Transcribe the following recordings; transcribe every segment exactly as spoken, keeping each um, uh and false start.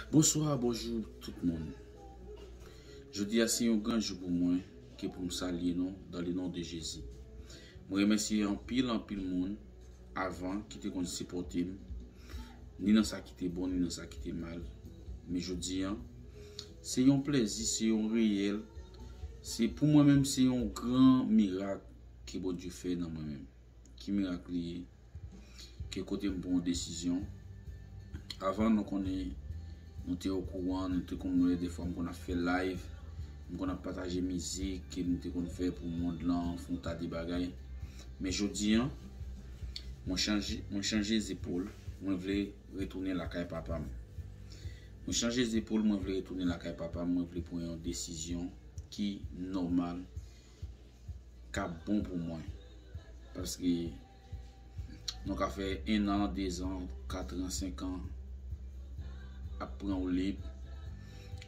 Bonswa, bonjou tout moun. Jodi a se yon gran jou pou mwen, ke pou m salye nou dans le nom de Jésus. Mwen remèsye anpil, anpil moun avan ki te konn sipòte m, ni nan sa ki te bon, ni nan sa ki te mal. Men jodi a, se yon plèzi, se yon reyèl. Se pou mwen menm, se yon gran mirak ke Bondye fè nan mwen menm. Ki mirak li ye? Ke kote m pran yon desizyon. Avan nou konnen, nou te okouran, nou te konn wè defwa m konn ap fè live, m konn ap pataje mizik ke m te konn fè pou mond lan, fè yon ta de bagay. Men jodi a, mwen chanje, mwen chanje zepòl, mwen vle retounen lakay papa m. Mwen chanje zepòl, mwen vle retounen lakay papa m, mwen vle pran yon desizyon ki nòmal, k ap bon pou mwen. Paske nou ka fè en an, dezan, katran, senkan ap pran ou lib.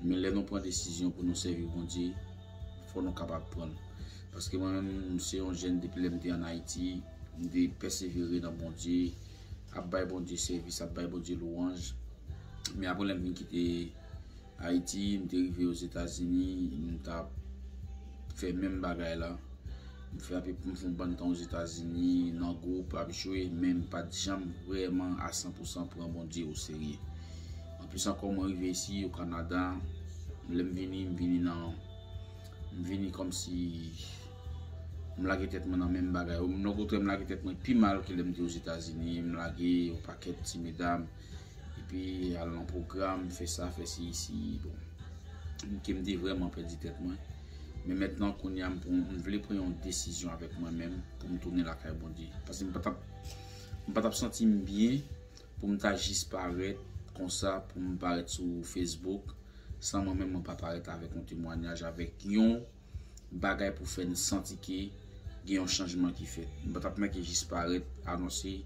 Men lè nou pran desizyon pou nou sèvi Bondye, fò nou kapab pran l. Paske mwen menm, m se yon jèn depi lè m te ann Ayiti, m te pèsevere nan Bondye, ap bay Bondye sèvis, ap bay Bondye lwanj. Men apre lè m vin kite Ayiti, m te rive Ozetazini, m t ap fè menm bagay la. M fè ape, m fè yon bann tan Ozetazini, nan gwoup, ap jwe, men m pa t janm vrèman a san pou san pran Bondye oserye. Anplis ankò, mwen rive isi, o Kanada, lè m vini, m vini nan, m vini kòmsi m lage tèt mwen nan menm bagay. Nan kontrè, m lage tèt mwen pi mal ke lè m te Ozetazini. M lage yon pakèt ti medam, epi al nan pwogram, fè sa, fè si, si, bon. Ke m te vrèman pèdi tèt mwen. Men mentnan, kounye a, m pran, m vle pran yon desizyon avèk mwen menm pou m tounen lakay Bondye. Paske m pa t ap, m pa t ap santi m byen pou m ta jis parèt konsa, pou m parèt sou Facebook, san mwen menm mwen pa parèt avèk yon temwayaj, avèk yon bagay pou fè n santi ke gen yon chanjman ki fèt. M pa t ap manke jis parèt, anonse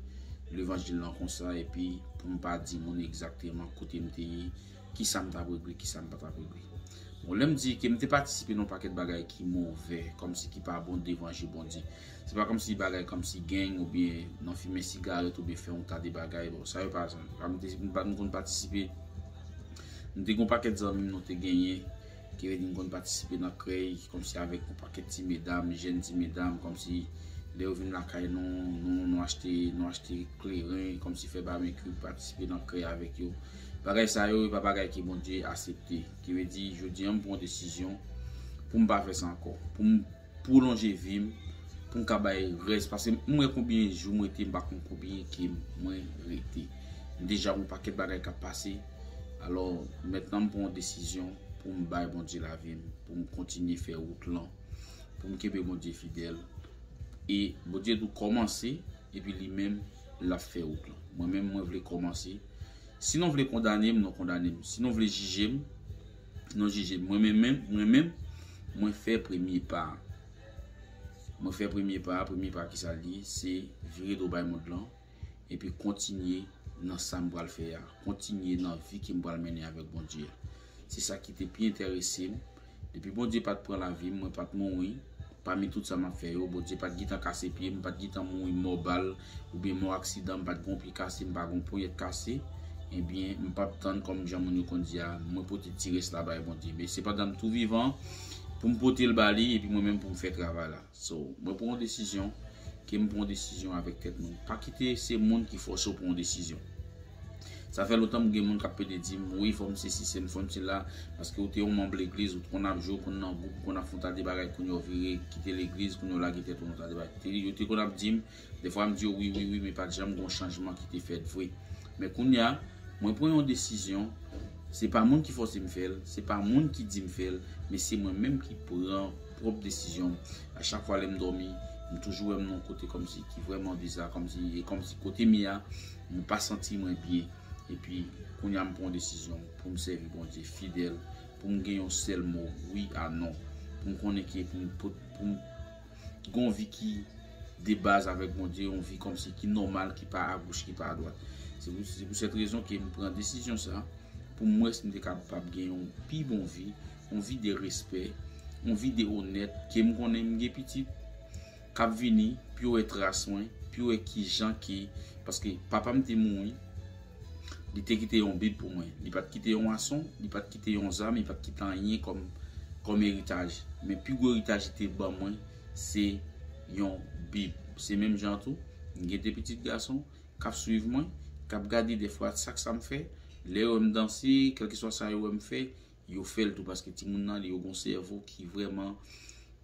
levanjil lan konsa, epi pou m pa di moun egzakteman kote m te ye, kisa m t ap regle, kisa m pa t ap regle. Bon, lè m di ke m te patisipe nan yon pakèt bagay ki movè, kòmsi ki pa bon devan je Bondye. Se pa kòmsi bagay kòmsi gang oubyen nan fimen sigarèt oubyen fè yon ta de bagay. Bon, sa yo pa, m te, m pa, m konn patisipe, m te gen yon pakèt zanmi m nou te genyen, ki vle di m konn patisipe nan krèy, kòmsi avèk yon pakèt ti medam, jèn ti medam, kòmsi lè yo vin lakay nou, nou, nou achte, nou achte kleren, kòmsi fè babekyou, patisipe nan krèy avèk yo. Bagay sa yo, e pa bagay ke Bondye aksepte. Ki vle di, jodi a, m pran yon desizyon pou m pa fè sa ankò. Pou m pwolonje vi m, pou m ka bay rès. Paske m wè konbyen jou m rete, m pa konn konbyen ke mwen rete. M deja wè yon pakèt bagay k ap pase. Alò, mentnan m pran yon desizyon pou m bay Bondye lavi m, pou m kontinye fè wout lan, pou m kenbe Bondye fidèl. E Bondye tou kòmanse, epi li menm, l ap fè wout lan. Mwen menm, mwen vle kòmanse. Si nou vle kondane m, nou kondane m. Si nou vle jije m, nou jije m. Mwen menm, mwen menm, mwen fè premye pa a. Mwen fè premye pa a, premye pa a kisa l ye? Se vire do bay mond lan, epi kontinye nan sa m pral fè a. Kontinye nan vi ke m pral mennen avèk Bondye a. Se sa ki te pi enterese m. Depi Bondye pa t pran lavi m, mwen pa t mouri, pami tout sa m ap fè yo, Bondye pa t gentan kase pye m, m pa t gentan mouri mò bal, oubyen mò aksidan, m pa t gen yon pye kase, m pa gen yon ponyèt kase, ebyen, m p ap tann kòm jan moun yo konn di a, mwen pote ti rès la bay Bondye. Men sepandan m tou vivan, pou m pote l ba li, epi mwen menm pou m fè travay la. So, mwen pran yon desizyon, ke m pran yon desizyon avèk tèt mwen. Pa kite se moun ki fòse w pran yon desizyon. Sa fè lontan m gen moun k ap pede di m, wi, fò m sesi, se m, fò m sela, paske w te yon manm legliz, ou t konn ap jwe, ou konn nan gwoup, ou konn ap fè yon ta de bagay, kounye a w vire kite legliz, kounye a w lage tèt ou nan ta de bagay. Te, yo te konn ap di m, defwa m di yo, wi, wi, wi, men pa t janm gen yon chanjman ki te fèt vre. Men kounye a, mwen pran yon desizyon, se pa moun ki fòse m fè l, se pa moun ki di m fè l, men se mwen menm ki pran pwòp desizyon m. A chak fwa lè m dòmi, m toujou wè m nan yon kote kòmsi ki vrèman biza, kòmsi, e kòmsi kote m ye a, mwen pa santi mwen byen. Epi, kounye a m pran yon desizyon pou m sèvi Bondye fidèl, pou m gen yon sèl mo, wi a non. Pou m konnen ke pou m, pou, pou m gen yon vi ki de baz avèk Bondye, yon vi kòmsi ki nòmal, ki pa agoch, ki pa adwat. Se pou, se pou sèt rezon ke m pran desizyon sa, pou m wè si m te kapab gen yon pi bon vi, yon vi de respè, yon vi de onèt, ke m konnen m gen pitit k ap vini, pou yo wè tras mwen, pou yo wè kijan ke, paske papa m te mouri, Li te kite yon Bib pou mwen. Li pa t kite yon wason, li pa t kite yon zam, li pa t kite anyen kòm, kòm eritaj. Men pi gwo eritaj li te ban mwen, se yon Bib. Se menm jan tou, m gen de pitit gason k ap swiv mwen, k ap gade defwa sa k sa m fè. Lè yo wè m danse, kèlkeswa sa yo wè m fè, yo fè l tou, paske timoun nan, li yo gon sèvo ki vrèman,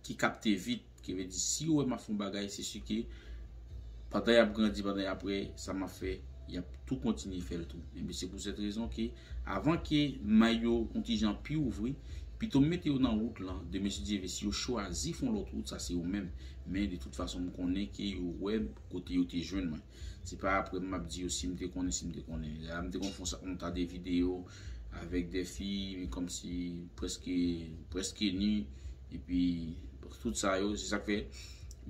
ki kapte vit. Ki vle di, si yo wè m ap fè yon bagay, se si ke pandan y ap grandi, pandan y ap wè sa m ap fè, y ap tou kontinye fè l tou. Ebyen, se pou sèt rezon ke, avan ke may yo yon ti jan pi ouvri, pito m mete yo nan wout lan, demen si Dye vle, si yo chwazi fè yon lòt wout, sa se yo menm. Men, de tout fason, m konnen ke yo wè kote yo te jwenn mwen. Se pa apre m ap di yo si m te konnen, si m te konnen. La, m te konn fè yon sa, yon ta de videyo avèk de fi, kòmsi prèske, prèske ni, epi tout sa yo, se sa k fè,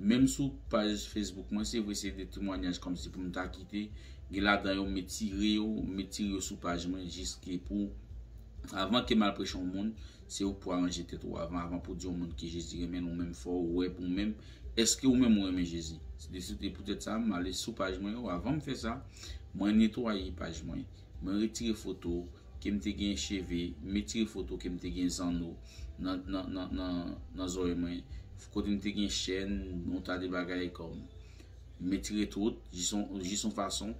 menm sou paj Facebook mwen, se vre se de temwanyaj kòmsi pou m ta kite, gen ladan yo, m retire yo, m retire yo sou paj mwen, jiske pou, avan ke m al preche yon moun, se ou pou aranje tèt ou avan, avan pou di yon moun ke Jezi renmen l, ou menm fò ou wè pou ou menm, èske ou menm ou renmen Jezi? Se de, se de poutèt sa, m ale sou paj mwen yo, avan m fè sa, mwen netwaye paj mwen, mwen retire foto ke m te gen cheve, m retire foto ke m te gen zanno nan, nan, nan, nan, nan zòrèy mwen, kote m te gen chèn, yon ta de bagay kòm. M retire tout, jis yon, jis yon fason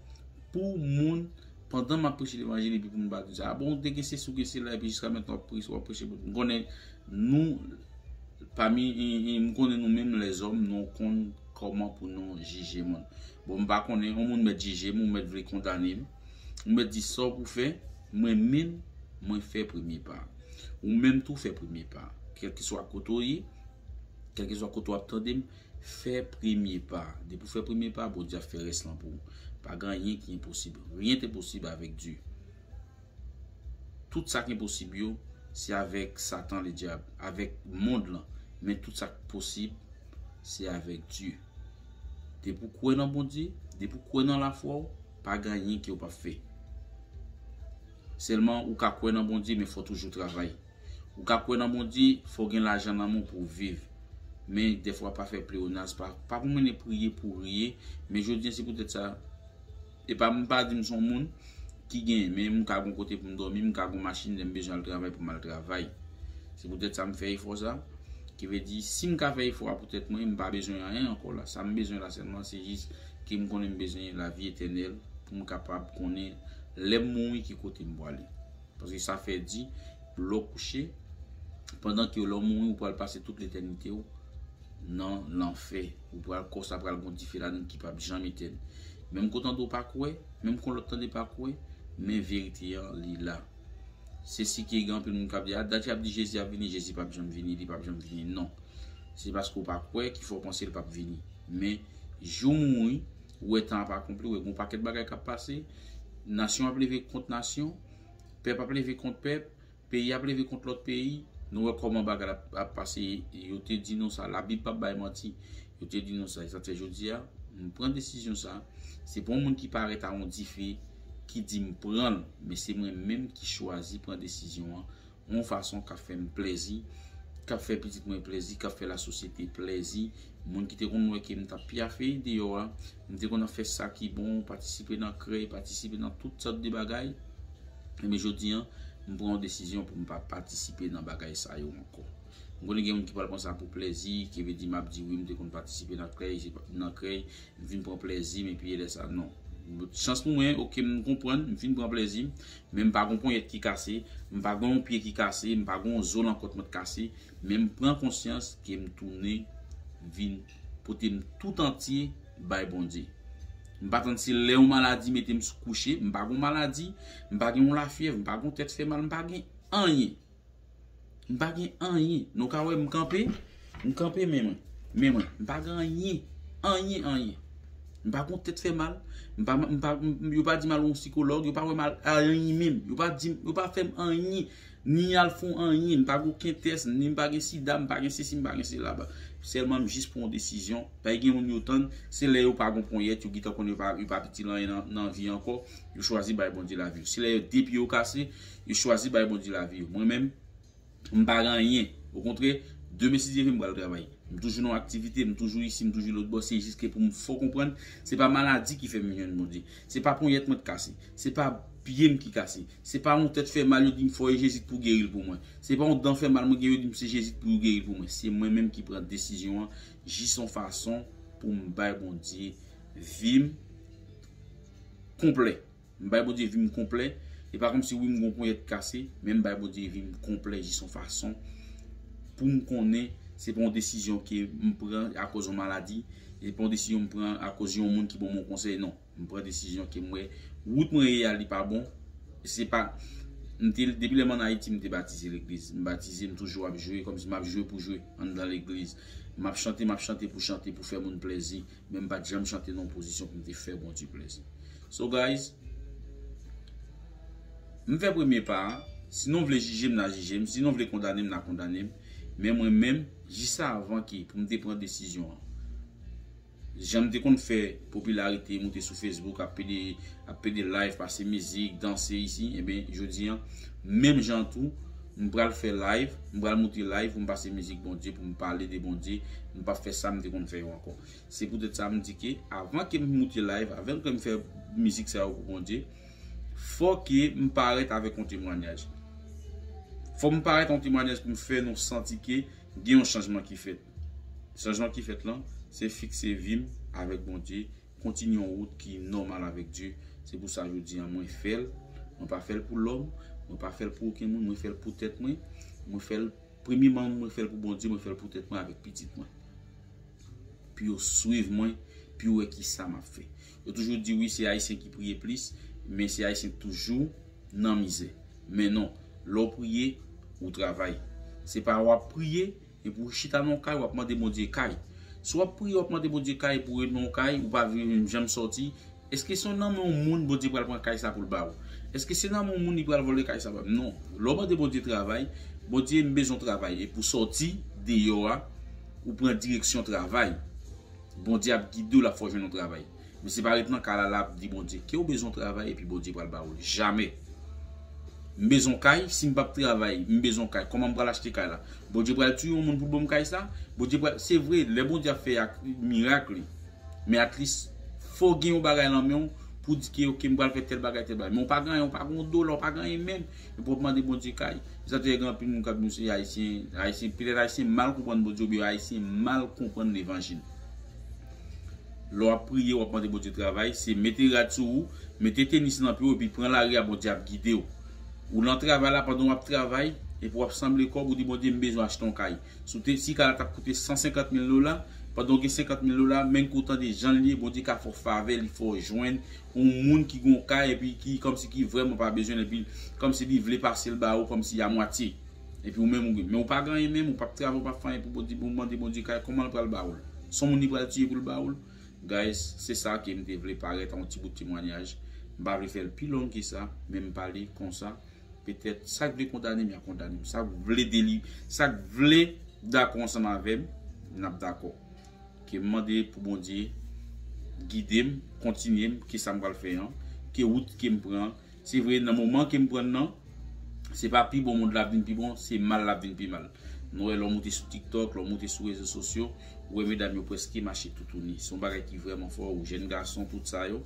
pou moun, pandan m ap preche levanjil, epi pou moun pa di sa, "A bon, ou te gen sesi, ou gen sela, epi jiska mentnan w ap preche, w ap preche." M konnen nou, pami, m konnen nou menm lèzòm, nou konn kòman pou nou jije moun. Bon, m pa konnen, yon moun mèt jije m, ou mèt vle kondane m, ou mèt di sa w pou fè, mwen menm, mwen fè premye pa. Ou menm tou fè premye pa. Kèlkeswa kote w ye, kèlkeswa kote w ap tande m, fè premye pa. Depi w fè premye pa, Bondye ap fè rès lan pou ou. Pa gen anyen ki enposib. Rien n'est possible avec Dieu. Tout sa ki enposib yo, se avèk Satan, ledyab, avèk mond lan. Men tout sa k posib, se avèk Dye. Depi w kwè nan Bondye, depi w kwè nan lafwa w, pa gen anyen ke w p ap fè. Sèlman, ou ka kwè nan Bondye, men fò w toujou travay. Ou ka kwè nan Bondye, fò w gen lajan nan men w pou w viv. Men dèfwa pa fè pleyonaz, pa, pa pou mennen priye pou riye. Men jodi a, se poutèt sa, e pa, m pa di m se yon moun ki gen, men m ka gon kote pou m dòmi, m ka gon machin, lè m bezwen al travay pou m al travay. Se poutèt sa m fè efò sa. Ki vle di, si m ka fè efò a pou tèt mwen, m pa bezwen anyen ankò la. Sa m bezwen la sèlman, se jis ke m konnen m bezwen lavi etènèl pou m kapab konnen lè m mouri ki kote m pwale. Paske sa fè di, lè w kouche, pandan ke lè w mouri, ou pral pase tout letènite w nan lanfè. Ou pral, kò sa pral gon dife ladan l ki p ap janm etèn. Menm kon tande w pa kwè, menm kon lòt tande pa kwè, men verite an, li la. Se si ke gen anpil moun k ap di, "A dat y ap di Jezi ap vini, Jezi p ap janm vini, li p ap janm vini." Non. Se paske w pa kwè ki fè w panse l p ap vini. Men, jou w mouri, ou wè tan ap akonpli, ou wè gon pakèt bagay k ap pase, nasyon ap leve kont nasyon, pèp ap leve kont pèp, peyi ap leve kont lòt peyi. Nou wè kòman bagay la ap pase. Yo te di nou sa, Labib p ap bay manti. Yo te di nou sa. E sa fè jodi a, m pran desizyon sa. Se pa yon moun ki parèt a yon dife ki di m pran l, men se mwen menm ki chwazi pran desizyon an. Yon fason k ap fè m plèzi, k ap fè pitit mwen plèzi, k ap fè lasosyete plèzi. Moun ki te konn wè ke m t ap pyafe deyò a, m te konn ap fè sa ki bon, patisipe nan krèy, patisipe nan tout sòt de bagay. Men jodi an, m pran yon desizyon pou m pa patisipe nan bagay sa yo ankò. M konnen gen moun ki pral pran sa pou plèzi, ki vle di m ap di wi, m te konn patisipe nan krèy, se pa, nan krèy, m vin pran plèzi m, epi lè sa, non. Chans pou mwen, oke, m konprann, m fin pran plèzi m, men m pa gon ponyèt ki kase, m pa gon yon pye ki kase, m pa gon yon zo nan kòt mwen k kase, men m pran konsyans ke m tounen vin pote m tout antye bay Bondye. M pa tann se lè yon maladi mete m sou kouche, m pa gon maladi, m pa gen yon lafyèv, m pa gon tèt fè mal, m pa gen anyen. M pa gen anyen. Nou ka wè m kanpe, m kanpe men mwen. Men mwen, m pa gen anyen. Anyen, anyen. M pa gon tèt fè mal. M pa, m pa, m, yo pa di m al yon sikològ, yo pa wè m al anyen menm. Yo pa di m, yo pa fè m anyen. Ni al fè anyen. M pa gen okenn tès, ni m pa gen sida, m pa gen sesi, m pa gen sela. Sèlman m jis pran yon desizyon. Pa gen moun yo tann, se lè yo pa gon ponyèt, yo gentan konn yo pa, yo pa itil anyen nan, nan vi ankò, yo chwazi bay Bondye lavi yo. Se lè yo de pye yo kase, yo chwazi bay Bondye lavi yo. Mwen menm, m pa gen anyen. Okontrè, demen si Dye vle m pral travay. M toujou nan aktivite, m toujou isi, m toujou lòtbò. Se jis ke pou m fè w konprann, se pa maladi ki fè m jwenn Bondye. Se pa ponyèt mwen k kase. Se pa pye m ki kase. Se pa yon tèt fè mal, yo di m fò e Jezi k pou geri l pou mwen. Se pa yon dan fè mal mwen gen, yo di m se Jezi k pou geri l pou mwen. Se mwen menm ki pran desizyon an, jis yon fason pou m bay Bondye vi m konplè. M bay Bondye vi m konplè. E pa kòmsi wi m gon ponyèt kase, men m bay Bondye vi m konplè jis yon fason pou m konnen se pa yon desizyon ke m pran akoz yon maladi, se pa yon desizyon m pran akoz yon moun ki ban m yon konsèy, non. M pran desizyon ke m wè wout mwen ye a li pa bon. Se pa, m te, depi lè m ann Ayiti, m te batize legliz. M batize, m toujou ap jwe, kòmsi m ap jwe pou jwe anndan legliz. M ap chante, m ap chante pou chante, pou fè moun plèzi. Men m pa t janm chante nan yon pozisyon pou m te fè Bondye plèzi. So guys, m fè premye pa a. Si nou vle jije m, n a jije m. Si nou vle kondane m, n a kondane m. Men mwen menm, jis avan ke pou m te pran desizyon an, jan m te konn fè popilarite, moute sou Facebook, ap pede, ap pede live, pase mizik, danse isi, ebyen, jodi an, menm jan tou, m pral fè live, m pral moute live pou m pase mizik Bondye, pou m pale de Bondye, m p ap fè sa m te konn fè yo ankò. Se poutèt sa m di ke avan ke m moute live, avan ke m fè mizik sa yo pou Bondye, fò ke m parèt avèk yon temwayaj. Fò m parèt yon temwayaj pou m fè nou santi ke gen yon chanjman ki fèt. Chanjman ki fèt lan, se fikse vi m avèk Bondye, kontinye yon wout ki nòmal avèk Dye. Se pou sa jodi an mwen fè l. Mwen pa fè l pou lòm, mwen pa fè l pou okenn moun, mwen fè l pou tèt mwen. Mwen fè l, premyeman, mwen fè l pou Bondye, mwen fè l pou tèt mwen avèk pitit mwen. Pou yo swiv mwen, pou yo wè ki sa m ap fè. Yo toujou di wi, se Ayisyen ki priye plis, men se Ayisyen ki toujou nan mizè. Men non, lè w priye, ou travay. Se pa w ap priye, epi w chita nan yon kay, w ap mande Bondye kay. Si w ap priye, w ap mande Bondye kay, epi w ret nan yon kay, ou pa vle janm sòti, èske se nan men yon moun Bondye pral pran kay sa pou l ba ou? Èske se nan men yon moun li pral vòlè kay sa ba m? Non. Lè w mande Bondye travay, Bondye m bezwen travay. Epi w sòti deyò a, ou pran direksyon travay. Bondye ap gide w, l ap fè w jwenn yon travay. Men se pa ret nan kay la, l ap di Bondye, ke w bezwen travay epi Bondye pral ba ou l. Jamè. M bezwen kay, si m p ap travay, m bezwen kay. Kòman m pral achte kay la? Bondye pral tiye yon moun pou l ban m kay sa? Bondye pral, se vre, lè Bondye ap fè ak mirak li. Men at least, fò w gen yon bagay nan men w pou di ke, ok, m pral fè tèl bagay, tèl bagay. Men w pa gen anyen, w pa gen yon dola, w pa gen anyen menm. Epi w ap mande Bondye kay. Se sa te gen anpil moun k ap di nou se Ayisyen, Ayisyen, petèt Ayisyen mal konprann Bondye oubyen Ayisyen mal konprann levanjil. Lè w ap priye, w ap mande Bondye travay, se mete rad sou ou, mete tenis nan pye w epi pran lari a, Bondye ap gide w. Ou nan travay la, pandan w ap travay, epi w ap sanble kòb, ou di Bondye, m bezwen achte yon kay. Si w te, si kay la t ap koute san senkant mil dola, pandan w gen senkant mil dola, menm ke w tande jan l ye, Bondye ka fè w favè, li fè w jwenn yon moun ki gen yon kay, epi ki, kòmsi ki vrèman pa bezwen l, epi kòmsi li vle pase l ba ou, kòmsi a mwatye. Epi ou menm ou gen. Men ou pa gen anyen menm, ou p ap travay, ou p ap fè anyen pou Bondye, pou mande Bondye kay, kòman l pral ba ou l? Se yon moun li pral tiye pou l ba ou l? Guys, se sa ke m te vle parèt an yon ti bout temwayaj. M pa vle fè l pi long ke sa, men m pale konsa. Petèt, sa k vle kondane m, y a kondane m. Sa k vle deli-, sa k vle dakò ansanm avè m, n ap dakò. Ke m mande pou Bondye gide m, kontinye m, ki sa m pral fè an, ki wout ke m pran. Se vre, nan moman ke m pran nan, se pa pi bon mond la ap vin pi bon, se mal la ap vin pi mal. Nou wè lè w moute sou TikTok, lè w moute sou rezo sosyo, ou wè medam yo prèske mache toutouni. Se yon bagay ki vrèman fò, ou jèn gason, tout sa yo.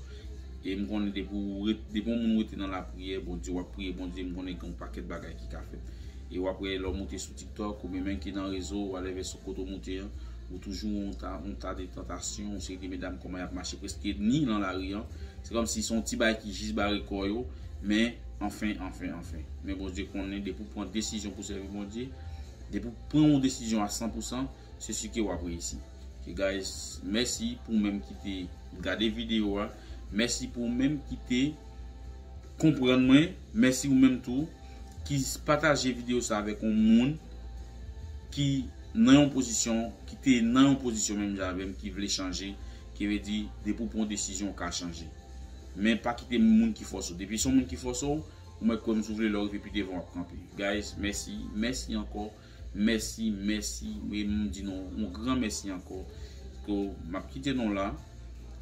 E m konnen depi w ret-, depi yon moun rete nan lapriyè, Bondye, w ap priye Bondye, m konnen gen yon pakèt bagay ki ka fèt. E w ap wè lè w moute sou TikTok, oubyen menm ki nan rezo, whatever, sou kote w moute an, ou toujou yon ta, yon ta de tantasyon, yon seri de medam kòman y ap mache prèske ni nan lari an. Se kòmsi se yon ti bagay ki jis bare kò yo, men anfen, anfen, anfen. Men Bondye konnen, depi w pran desizyon pou sèvi Bondye, depi w pran yon desizyon a san pou san, se si ke w ap reyisi. Ok, guys, mèsi pou ou menm ki te gade videyo a. Mèsi pou ou menm ki te konprann mwen. Mèsi ou menm tou ki pataje videyo sa avèk yon moun ki nan yon pozisyon, ki te nan yon pozisyon menm jan avè m, ki vle chanje, ki vle di, depi w pran yon desizyon, w ka chanje. Men pa kite moun ki fòse w. Depi se yon moun ki fòse w, ou mèt kwè m, si w vle, lè w rive pi devan, w ap kanpe. Guys, mèsi, mèsi ankò. Mèsi, mèsi. E m di nou yon gran mèsi ankò. Ko, m ap kite nou la.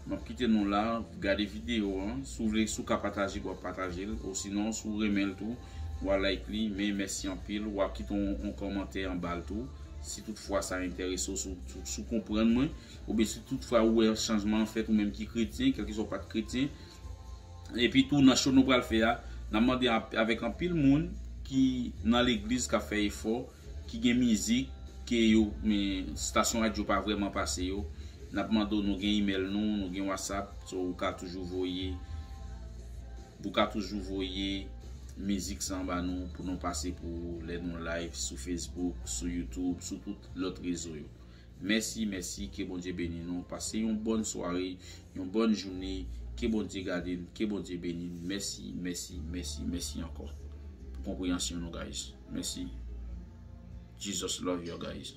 M ap kite nou la. Gade videyo an. Si w vle, si w ka pataje l, w ap pataje l. Osinon, si w renmen l tou, w a like li. Men mèsi anpil. W a kite yon, yon kòmantè anba l tou. Si toutfwa sa enterese w, si w, si w, si w konprann mwen, oubyen si toutfwa ou wè chanjman an fèt, ou menm ki kretyen, kèlkeswa w pa t kretyen, Epi tou nan show nou pral fè a, n ap mande avèk anpil moun ki nan legliz k ap fè efò, ki gen mizik ke yo men stasyon radyo pa vrèman pase yo. N ap mande w, nou gen email nou, nou gen WhatsApp, so ou ka toujou voye ou ka toujou voye mizik sa anba nou pou nou pase pou ou lè nou live sou Facebook, sou YouTube, sou tout lòt rezo yo. Mèsi, mèsi, ke Bondye beni nou. Pase yon bòn sware, yon bòn jounen. Ke Bondye gade n, ke Bondye beni n. Mèsi, mèsi, mèsi, mèsi ankò pou konpreyansyon nou, guys. Mèsi. Jesus love you, guys.